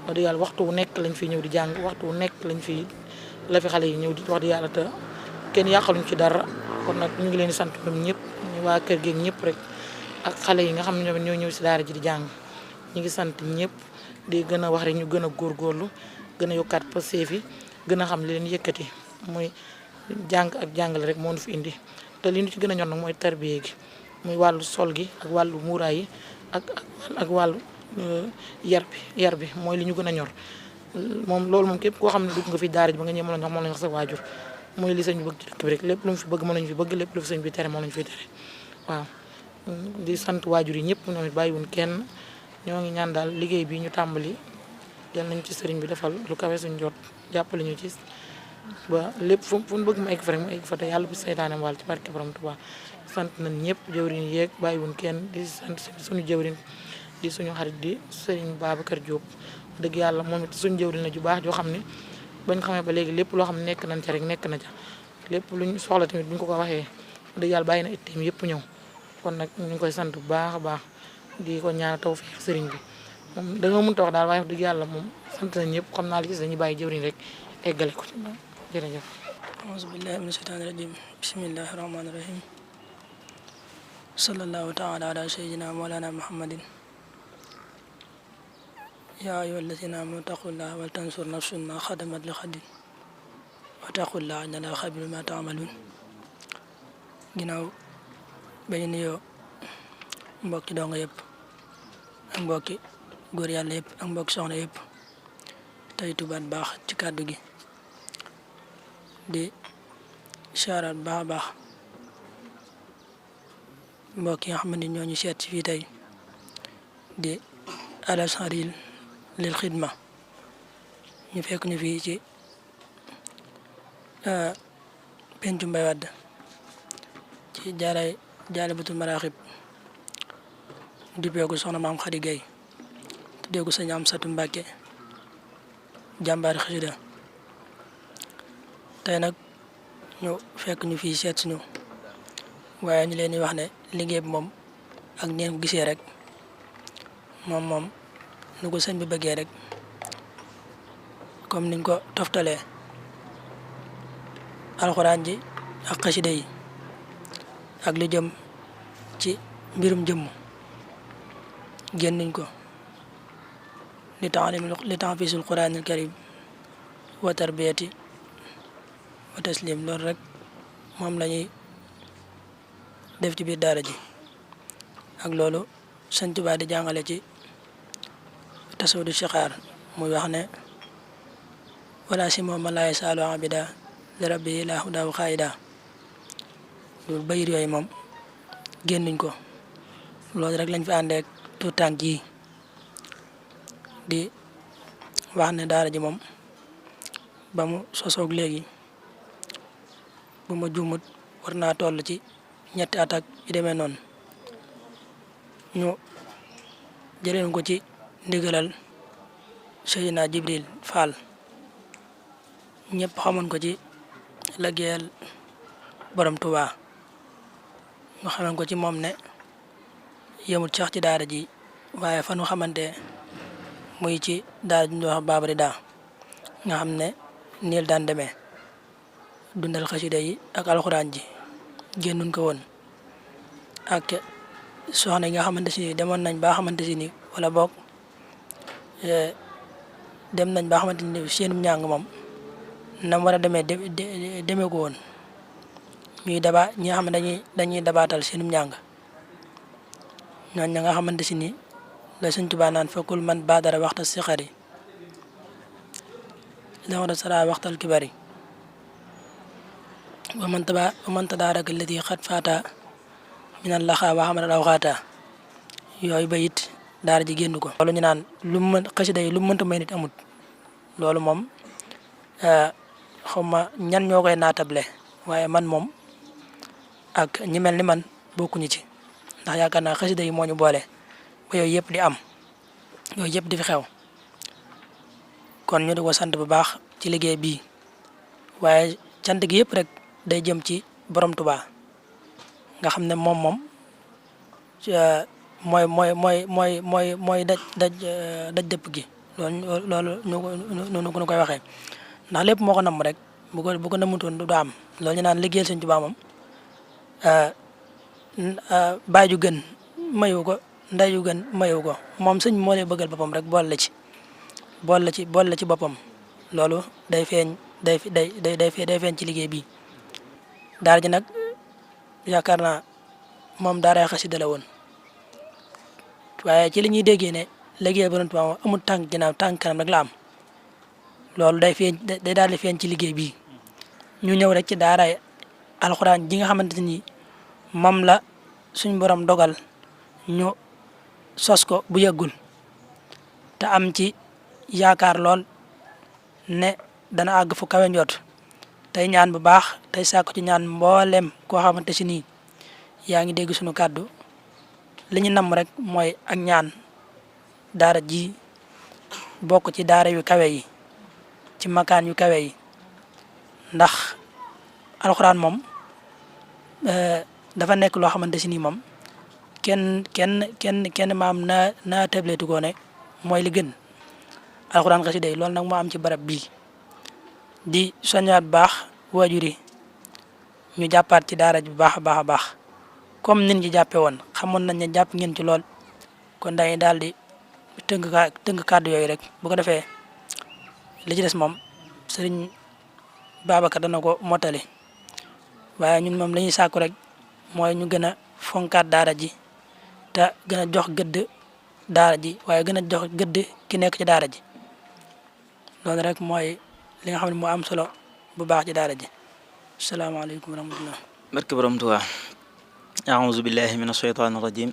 wax dëgg yàlla waxtu wu nekk lañ fi ñëw di jàng waxtu wu nekk lañ fi la fi xale yi ñëw di wax dëgg yàlla te kenn yàqaluñ ci dara kon nag ñu ngi leen di sant ñoom ñëpp ñu waa kër gi ñëpp rek ak xale yi nga xam ne ñoom ñoo ñëw si daara ji di jàng ñu ngi sant ñëpp di gën a wax rek ñu gën a góorgóorlu gën a yokkaat passeef yi gën a xam li leen yëkkati muy jàng ak jàngale rek moo ñu fi indi te li ñu ci gën a ñor nag mooy tarbiye gi muy wàllu sol gi ak wàllu muuraay yi ak wàllu yar bi mooy li ñu gën a ñor moom loolu moom képp koo xam ne dugg nga fi daara ji ba nga ñëw moom la ñu wax sa waajur mooy li sëñ bi bëgg ci dëkk bi rek lépp lu mu fi bëgg moom lañu fi bëgg lépp lu fi sëñ bi tere moom lañu fi tere waaw di sant waajur yi ñëpp ñoom it bàyyiwuñ kenn ñoo ngi ñaan daal liggéey bi ñu tàmbali yal nañ ci sëriñ bi defal lu kawe suñ jot jàppale ñu ci ba lépp fu ñu bëgg mu egg fa rek mu egg fa te yàlla bu seytaane wàll ci barke borom Tuubaa sant nañ ñëpp jëwriñ yeeg bàyyiwuñ kenn di sant suñu jëwriñ di suñu xarit di sëriñ Babacar Diop dëgg yàlla moom it suñu jëwriñ la ju baax joo xam ne bañ xamee ba léegi lépp loo xam ne nekk nañ ca rek nekk na ca lépp luñ soxla tamit buñ ko waxee dëgg yàlla bàyyi na itteem yëpp ñëw kon nag ñu ngi koy sant bu baax a baax di ko ñaan tawfeex sëriñ bi moom dañoo mënta wax daal waaye wax dëgg yàlla moom sant nañ ñëpp xam naa li ci dañuy bàyyi jëwriñ rek eggale ko jërëjëf. auzu billahi mina shaytaani rajim bismillahi rahmaani rahim sallallahu taala ala sayyidina mawlana muhammadin yaa ayyuha allazina amanu taqullaha wal tansur nafsun ma xadamat li xadin wa taqullaha inna allaha xabiirun bima taamaluun ginnaaw ba ñu nuyoo mbokki donga yëpp ak mbokki góor yàlla yëpp ak mbokki soxna yëpp tey tubaat baax ci kàddu gi di siyaaraat baax a baax mbokk yi nga xam ne ñoo ñu seet ci fii tey di Al Azhar lil xidma ñu fekk ñu fii ci pencu Mbay Wadd ci Jaalibatul Maraaxib di beegu soxna maam Xadi Gay tuddee ko sëñ Amsatu Mbàkke jàmbaari xasida tey nag ñu fekk ñu fii seet suñu waaye ñu leen di wax ne liggéey bi moom ak neen ko gisee rek moom nu ko sëñ bi bëggee rek comme niñ ko toftalee alxuraan ji ak xasida yi ak lu jëm ci mbirum jëmm génnuñ ko li tahfiisul quraanil karim wa tarbiyati wa taslim loolu rek moom lañuy def ci biir daara ji ak loolu Sëñ Tuubaa di jàngale ci tasawudu sixaar muy wax ne wala si moom ma laay saalu abida li rabbi laa hudaa xaayida loolu bayir yooyu moom génnuñ ko loolu rek lañ fi àndeek tout tànk yi di wax ne daara ji moom ba mu sosoog léegi bu ma juumut war naa toll ci ñetti at ak yu demee noonu ñu jëleen ko ci ndigalal Seydina Jibril Fall ñëpp xamoon ko ci liggéeyal borom Tuubaa ñu xamoon ko ci moom ne yemut sax ci daara ji waaye fa nu xamante muy ci daara ji ñu wax Baabari daa nga xam ne niil daan demee dundal xasida yi ak alxuraan ji génnuñ ko woon ak soxna yi nga xamante si ni demoon nañ ba xamante si ni wala boog dem nañ ba xamante ni seenum njàng moom nam war a demee demee ko woon ñuy daba ñi nga xam ne dañuy dabaatal seenum njàng ñooñ ña nga xamante si ni la Sëñ Tuubaa naan fekkul man baadara waxta sixari la war a sara waxtal kibari wa man tadaaraka alladi xat faata minan laxaa wa xamana daw xaata yooyu ba it daara ji génn ko loolu ñu naan lu mu mën xasida yi lu mu mënta may nit amut loolu moom xaw ma ñan ñoo koy naatable waaye man moom ak ñi mel ni man bokkuñu ci ndax yaakaar naa xasida yi moo ñu boole ba yooyu yëpp di am yooyu yëpp di fi xew kon ñu di ko sant bu baax ci liggéey bii waaye cant gi yëpp rek day jëm ci borom Tuubaa nga xam ne moom mooy daj dëpp gi loolu ñu koy waxee ndax lépp moo ko namm rek bu ko nammutoon du am loolu ñu naan liggéeyal Sëñ Tuubaa moom baay ju gën mayu ko ndey ju gën mayu ko moom sëñ moo lay bëggal boppam rek bool la ci boppam loolu day feeñ day feeñ ci liggéey bi daara ji nag yaakaar naa moom daaray xasida la woon waaye ci li ñuy déggee ne liggéey Borom Tuubaa amul tànk ginnaaw tànk kanam rek la am loolu day daal di feeñ ci liggéey bii ñu ñëw rek ci daaray alxuraan ji nga xamante ni moom la suñ borom dogal ñu sos ko bu yàggul te am ci yaakaar lool ne dana àgg fu kawe njot tey ñaan bu baax tey sàkku ci ñaan mboolem koo xamante si nii yaa ngi dégg suñu kàddu li ñu namm rek mooy ak ñaan daara ji bokk ci daara yu kawe yi ci makaan yu kawe yi ndax alxuraan moom dafa nekk loo xamante si nii moom kenn maam naa tabletu ko ne mooy li gën alxuraan xasida yi loolu nag moo am ci barab bii di soññaat bu baax waajur yi ñu jàppaat ci daara ji bu baax a baax a baax comme nit ñi jàppe woon xamoon nañ ne jàpp ngeen ci lool kon dañuy daal di tënk kàddu yooyu rek bu ko defee li ci des moom sëriñ Babacar dana ko mottali waaye ñun moom la ñuy sàkku rek mooy ñu gën a fonkaat daara ji te gën a jox gëdd daara ji waaye gën a jox gëdd ki nekk ci daara ji loolu rek mooy li nga xam ne moo am solo bu baax ci daara ji asalaamaaleykum wa rahmatullah barke borom Tuubaa a'uuzu billahi min ashaytaani rajim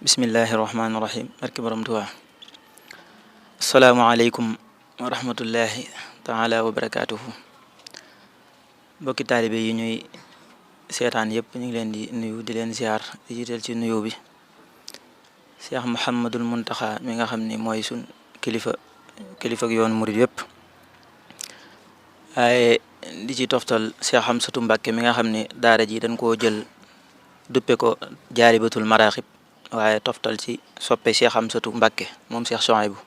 bismillahi rahmaani rahim barke borom Tuubaa asalaamaaleykum wa rahmatullahi taala wa barakaatuhu mbokki taalibe yi ñuy seetaan yëpp ñu ngi leen di nuyu di leen ziar di jiital ci nuyu bi Cheikh Mouhamadul Muntaxa mi nga xam ni mooy sun kilifa ak yoon murid yëpp waaye di ci toftal Cheikh Hamsatu Mbàkke mi nga xam ni daara ji dañ koo jël duppe ko Jaalibatul Maraaxib waaye toftal ci soppe Cheikh Hamsatu Mbàkke moom Cheikh Souhaïbou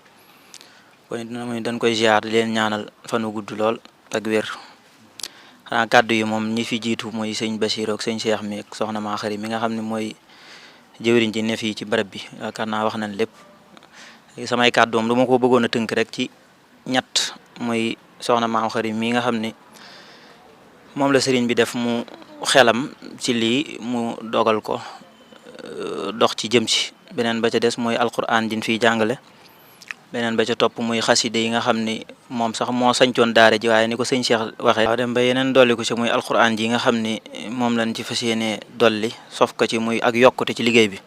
kon dañ koy ziar di leen ñaanal fanu gudd lool ak wér xanaa kàddu yi moom ñi fi jiitu mooy sëñ Basiru ak sëñ Cheikh mi ak soxna maa xari mi nga xam ne mooy jëwriñ ci ne fii ci barab bi yaakaar naa wax nañ lépp samay kàddu moom dama ko bëggoon a tënk rek ci ñett mooy soxna maam xari mi nga xam ne moom la sëriñ bi def mu xelam ci lii mu dogal ko dox ci jëm ci beneen ba ca des mooy alquran jin fiy jàngale beneen ba ca topp muy xaside yi nga xam ni moom sax moo sañcoon daara ji waaye ni ko sëñ Cheikh waxee waaw dem ba yeneen dolli ko ci muy alquran ji nga xam ni moom lañ ci fas yéene dolli sof ko ci muy ak yokkute ci liggéey bi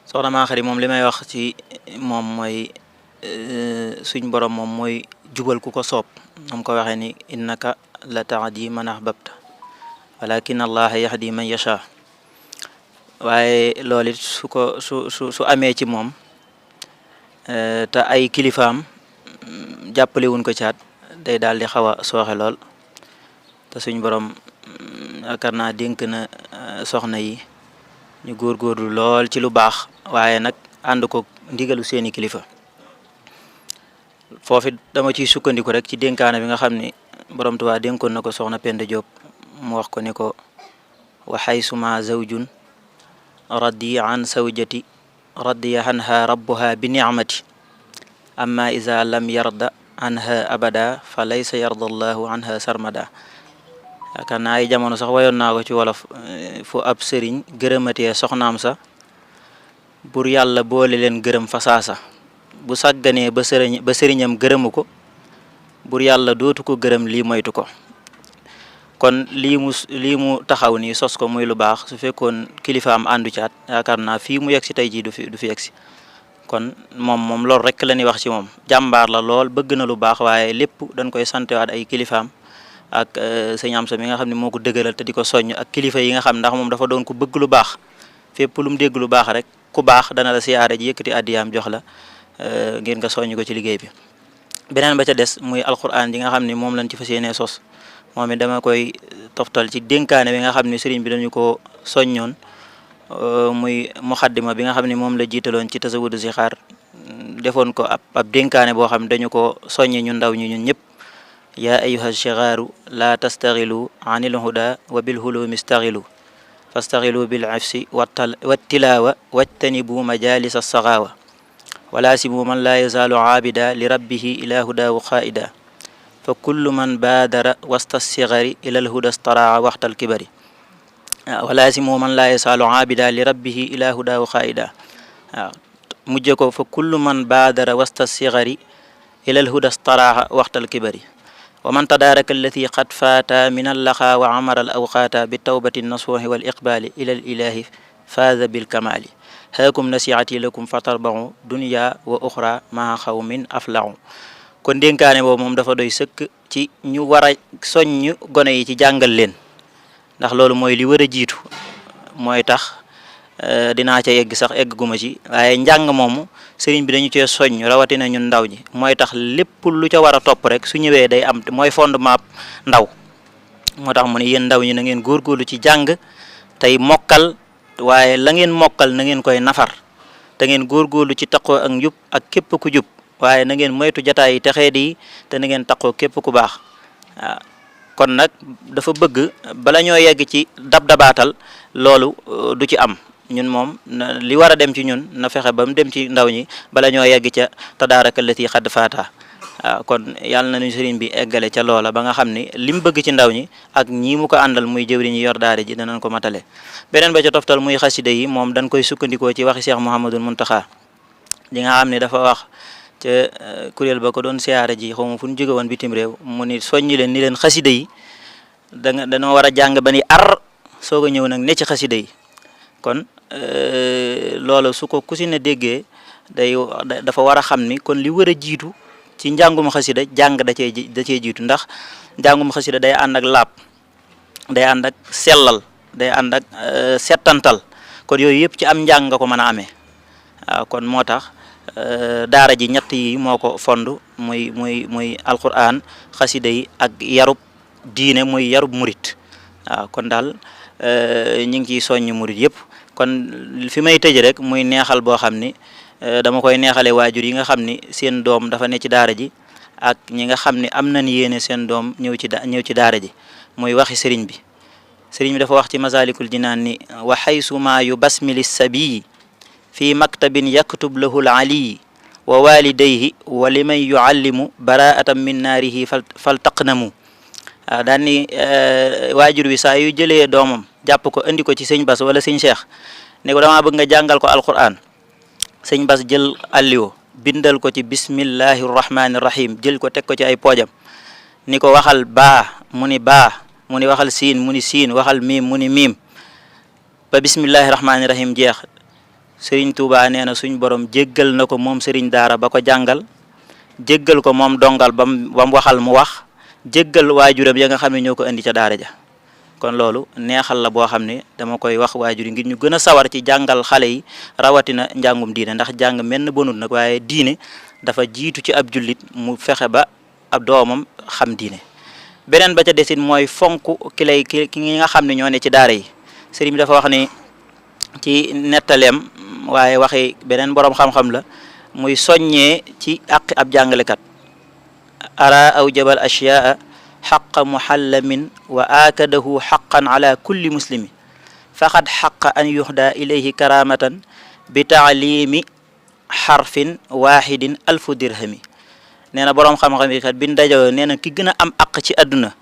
soxna maa xari moom li may wax ci moom mooy suñ borom moom mooy jubal ku ko soob moom ko waxee ni innaka la tahdi man ahbabta walakin allaha yahdi man yasha waaye loolu it su amee ci moom te ay kilifaam jàppale wuñ ko caat day daal di xaw a sooxe lool te suñ borom yaakaar naa dénk na soxna yi ñu góorgóorlu lool ci lu baax waaye nag ànd ko ndigalu seeni kilifa foofu dama ciy sukkandiku rek ci dénkaane bi nga xam ni borom Tuubaa dénkoon na ko soxna Penda Diop mu wax ko ni ko wa xaysuma zawjun radi an zawjati radiya anha rabbuha bi nicmati amma iza lam yarda anha abada fa laysa yarda allahu anha sarmada yaakaar naa ay jamono sax wayoon naa ko ci wolof fu ab sëriñ gërëmatee soxnaam sa bur yàlla boole leen gërëm fa saasa bu sàgganee ba sëriñam gërëmu ko bur yàlla dootu ko gërëm lii moytu ko kon lii mu taxaw nii sos ko muy lu baax su fekkoon kilifaam àndu caat yaakaar naa fii mu yegg si tey jii du fi yegg si kon moom loolu rek la ñuy wax ci moom jàmbaar la lool bëgg na lu baax waaye lépp dañ koy santewaat ay kilifaam ak sëñ Amsa mi nga xam ne moo ko dëgëral te di ko soññ ak kilifa yi nga xam ndax moom dafa doon ku bëgg lu baax fépp lu mu dégg lu baax rek ku baax dana la siyaare ji yëkkati addiyaam jox la ngir nga soññ ko ci liggéey bi beneen ba ca des muy alquran ji nga xam ne moom lañ ci fas yéenee sos moom it dama koy toftal ci dénkaane bi nga xam ne sëriñ bi dañu ko soññoon muy muxaddima bi nga xam ne moom la jiitaloon ci tasawudu si xaar defoon ko ab dénkaane boo xam ne dañu ko soññi ñu ndaw ñi ñun ñëpp yaa ayyuha shigaaru laa tastaxilu anil huda wa bil hulumi staxilu fastaxilu bil afsi wattilaawa wajtanibu majalis assaxaawa wala simu man laa yazaalu aabida li rabbihi ila hudaawu xaa'ida fa kullu man baadara wasta sigari ila alhuda staraa waxtal kibari wala simu man laa yazaalu aabida li rabbihi ila hudaawu xaa'ida waaw mujje ko fa kullu man baadara wasta sigari ila alhuda staraa waxtal kibari wa man tadaraka allati qad faata min allaxa wa amara al awqaata bi tawbati nasuhi wal iqbali ila al ilahi faaza bil kamali haakum nasiati lakum fatarbahu dunya wa uxra maa xawmin aflahu kon dénkaane boobu moom dafa doy sëkk ci ñu war a soññ gone yi ci jàngal leen ndax loolu mooy li war a jiitu mooy tax dinaa ca yegg sax egg guma ci waaye njàng moomu sëriñ bi dañu cee soññ rawatina ñun ndaw ñi mooy tax lépp lu ca war a topp rek su ñëwee day am mooy fondement ndaw moo tax mu ne yéen ndaw ñi na ngeen góorgóorlu ci jàng tey mokkal waaye la ngeen mokkal na ngeen koy nafar te ngeen góorgóorlu ci taqoo ak njub ak képp ku jub waaye na ngeen moytu jataay yi texee di te na ngeen taqoo képp ku baax waaw kon nag dafa bëgg bala ñoo yegg ci dabaatal loolu du ci am ñun moom li war a dem ci ñun na fexe ba mu dem ci ndaw ñi bala ñoo yegg ca tadaraka allati xadd faata waaw kon yàlla na ñu sëriñ bi eggale ca loola ba nga xam ni li mu bëgg ci ndaw ñi ak ñii mu ko àndal muy jëwriñ yi yor daara ji danañ ko matale beneen ba ca toftal muy xasida yi moom dañ koy sukkandikoo ci waxi Cheikh Mouhamadul Muntaxa li nga xam ne dafa wax ca kuréel ba ko doon siyaare ji xaw ma fu ñu jóge woon bitim réew mu ni soññi leen ni leen xasida yi dañoo war a jàng ba ni ar soog a ñëw nag ne ci xasida yi kon loolu su ko ku si ne déggee dafa war a xam ni kon li war a jiitu ci njàngum xasida jàng da cee jiitu ndax njàngum xasida day ànd ak laab day ànd ak sellal day ànd ak settantal kon yooyu yëpp ci am njàng nga ko mën a amee waaw kon moo tax daara ji ñett yi moo ko fond muy alquran xasida yi ak yarub diine muy yarub murit waaw kon daal ñu ngi ciy soññ murit yëpp kon fi may tëj rek muy neexal boo xam ni dama koy neexale waajur yi nga xam ni seen doom dafa ne ci daara ji ak ñi nga xam ni am nañ yéene seen doom ñëw ci daara ji muy waxi sëriñ bi dafa wax ci masalikul jinaan ni wa xaysuma yu basmili sabiyi fi maktabin yaktub lahu aliyi wa walidayhi wa liman yuallimu baraatan min naarihi faltaqnamu daan ni waajur wi saa yu jëlee doomam jàpp ko andi ko ci sëñ Bas wala sëñ Cheikh ne ko damaa bëgg nga jàngal ko alquran sëñ Bas jël alliwo bindal ko ci bismillahi rahmani rahim jël ko teg ko ci ay poojam ni ko waxal baa mu ni baa mu ni waxal siin mu ni siin waxal miim mu ni miim ba bismillahi rahmani rahim jeex sëriñ Tuubaa nee na suñ borom jéggal na ko moom sëriñ daara ba ko jàngal jéggal ko moom dongal bam waxal mu wax jéggal waajuram ya nga xam ne ñoo ko indi ca daara ja kon loolu neexal la boo xam ne dama koy wax waajur yi ngir ñu gën a sawar ci jàngal xale yi rawatina njàngum diine ndax jàng menn bonut nag waaye diine dafa jiitu ci ab jullit mu fexe ba ab doomam xam diine beneen ba ca desit mooy fonk ki nga xam ne ñoo ne ci daara yi sëriñ bi dafa wax ni ci nettaleem waaye waxi beneen boroom xam-xam la muy soññee ci àq ab jàngalekat ara aw jabal ashyaa xaqa muhallamin wa aakadahu xaqan ala kulli muslimi faqad xaqa an yuxda ilayhi karamatan bi taalimi xarfin waxidin alfu dirhami nee na boroom xam-xam yi kat bi dajoo nee na ki gën a am àq ci àdduna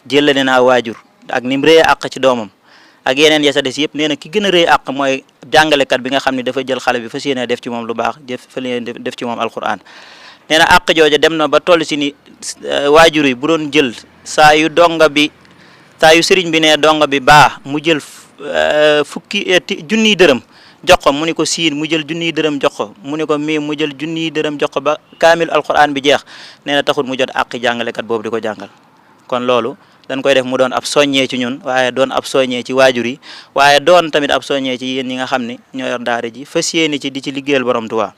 jëlale naa waajur ak ni mu rëy àq ci doomam ak yeneen ya sa des yëpp nee na ki gën a rëy àq mooy jàngalekat bi nga xam ne dafa jël xale bi fas yéene def ci moom lu baax def ci moom alquran nee na àq jooja dem na ba toll si ni waajur yi bu doon jël saa yu sëriñ bi ne donga bi baa mu jël junniy dërëm jox ko mu ni ko siin mu jël junniy dërëm jox ko mu ni ko miim mu jël junniy dërëm jox ko ba kaamil alquran bi jeex nee na taxul mu jot àq jàngalekat boobu di ko jàngal kon loolu dañ koy def mu doon ab soññee ci ñun waaye doon ab soññee ci waajur yi waaye doon tamit ab soññee ci yéen ñi nga xam ne ñoo yor daara ji fas yéene ci di ci liggéeyal borom Tuubaa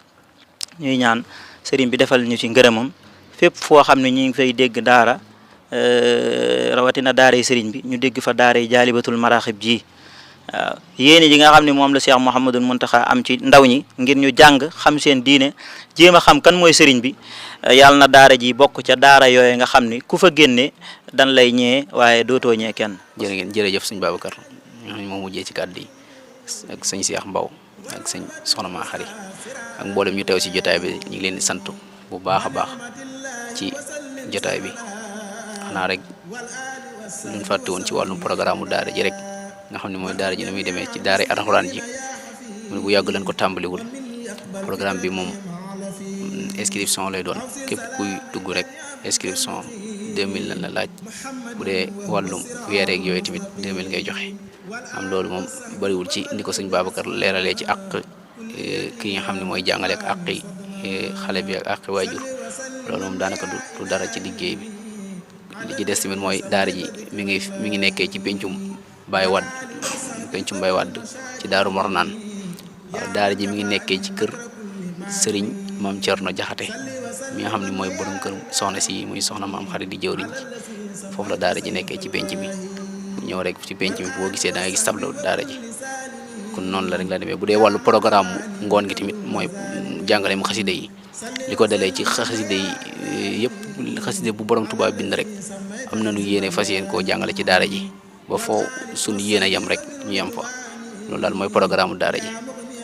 ñuy ñaan sëriñ bi defal ñu ci ngërëmam fépp foo xam ne ñu ngi fay dégg daara rawatina daara yi sëriñ bi ñu dégg fa daara yi jaalibatul maraaxib ji waaw yéene ji nga xam ne moom la Cheikh Mouhamadul Muntaxa am ci ndaw ñi ngir ñu jàng xam seen diine jéem a xam kan mooy sëriñ bi yàlla na daara ji bokk ca daara yooyu nga xam ni ku fa génne dan lay ñee waaye dootoo ñee kenn. jërëjëf sëñ Babacar ñooñu moo mujjee ci kàddu yi ak sëñ Cheikh Mbaw ak sëñ Soxna Ma Xari ak mboolem ñu teew ci jotaay bi ñu ngi leen di sant bu baax a baax ci jotaay bi xanaa rek luñ fàtte woon ci wàllum programme mu daara ji rek nga xam ne mooy daara ji ni muy demee ci daara alxuraan ji mu bu yàgg leen ko tàmbaliwul programme bi moom inscription lay doon képp kuy dugg rek inscription 2000 lan la laaj bu dee wàllum weereeg yooyu tamit 2000 ngay joxe am loolu moom bariwul ci ni ko sëñ Babacar leeralee ci àq ki nga xam ne mooy jàngale ak àq xale bi ak àq waajur loolu moom daanaka du dara ci liggéey bi li ci des tamit mooy daara ji mi ngi nekkee ci pencum Baye Wade ci Daaru Marnaan waaw daara ji mi ngi nekkee ci kër sëriñ maam Thierno Jaxate mi nga xam ne mooy borom kër soxna si muy soxna maam xarit di jëwriñ ji foofu la daara ji nekkee ci penc bi ñëw rek ci penc bi boo gisee da ngay gis tableau daara ji kon noonu la rek la demee bu dee wàllu programme ngoon gi tamit mooy jàngale mu xaside yi li ko dalee ci xaside yi yëpp xaside bu borom Tuubaa bind rek am na nu yéene fas yéen koo jàngale ci daara ji ba foo suñu yéene yem rek ñu yem fa loolu daal mooy programme daara ji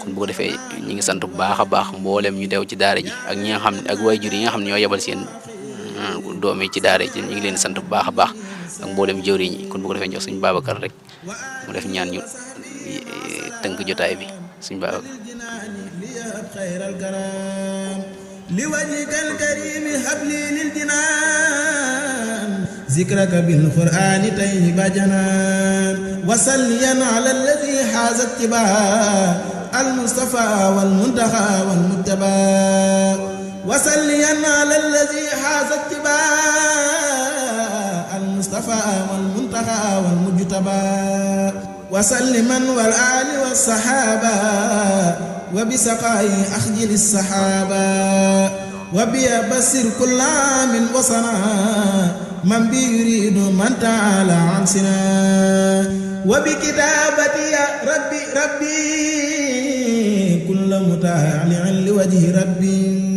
kon bu ko defee ñi ngi sant bu baax a baax mboolem ñu dew ci daara ji ak ñi nga xam ne ak waajur yi nga xam ne ñoo yebal seen doom yi ci daara ji ñu ngi leen sant bu baax a baax ak mboolem jëwriñ ñi kon bu ko defee jox suñu Babacar rek mu def ñaan ñu tënk jotaay bi suñu Babacar لوجهك الكريم هب لي للجنان ذكرك بالقرآن طيب جنان وصليا على الذي حاز اتباع المصطفى والمنتهى والمجتبى وصليا على الذي حاز اتباع المصطفى والمنتهى والمجتبى وسلما والآل والصحابة وبسقاء أخجل السحابة وبيبسر كل عام وصنا من بي يريد من تعالى عن سنا وبكتابتي يا ربي كل متعال لوجه ربي